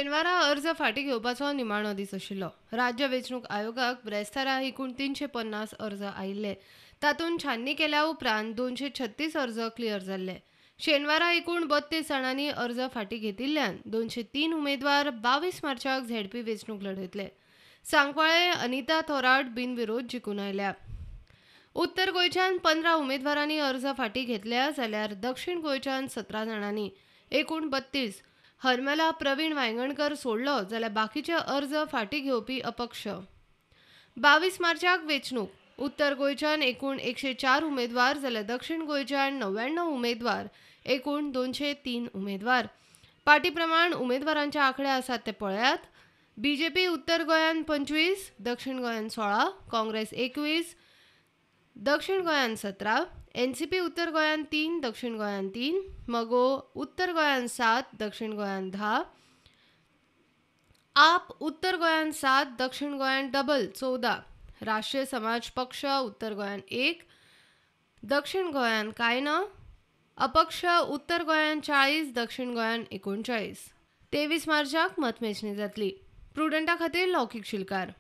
शेनवारा अर्ज फाटीं घेवपाचो निमाणो दीस आशिल्लो. राज्य वेंचणूक आयोगाक ब्रेस्तारा एकूण 350 अर्ज आयिल्ले. तातूंत छाननी केल्या उपरांत 236 अर्ज क्लियर जाल्ले. शेनवारा एकूण 32 जाणांनी अर्ज फाटीं घेतिल्ल्यान 203 उमेदवार 22 मार्चाक झेडपी वेंचणूक लढयतले. सांकवाळे अनिता थोराट बिनविरोध जिखून आयल्या. उत्तर गोंयच्यान 15 उमेदवारांनी अर्ज फाटीं घेतल्या जाल्यार दक्षिण गोंयच्यान 17 जाणांनी, एकूण 32. हरमला प्रवीण वायंगणकर सोडलो जाल्यार बाकीचे अर्ज फाटीं घेवपी अपक्ष. 22 मार्चाक वेंचणूक. उत्तर गोंयच्यान एकूण 104 उमेदवार जाल्यार दक्षिण गोंयच्यान 99 उमेदवार, एकूण 203 उमेदवार. पार्टी प्रमाण उमेदवारांचे आंकडे आसात ते पळयात. बीजेपी उत्तर गोंयान 25, दक्षिण गोंयान 16, काँग्रेस 21, दक्षिण गोंयान 17, एनसीपी उत्तर गोंयान 3, दक्षिण गोंयान 3, मगो उत्तर गोंयान 7, दक्षिण गोंयान 10, आप उत्तर गोंयान 7, दक्षिण गोंयान डबल 14, राष्ट्रीय समाज पक्ष उत्तर गोंयान 1, दक्षिण गोंयान कांय ना, अपक्ष उत्तर गोंयान 40, दक्षिण गोंयान 39. 23 मार्चाक मतमेजणी जातली. प्रुडंटा खातीर लौकीक शिलकार.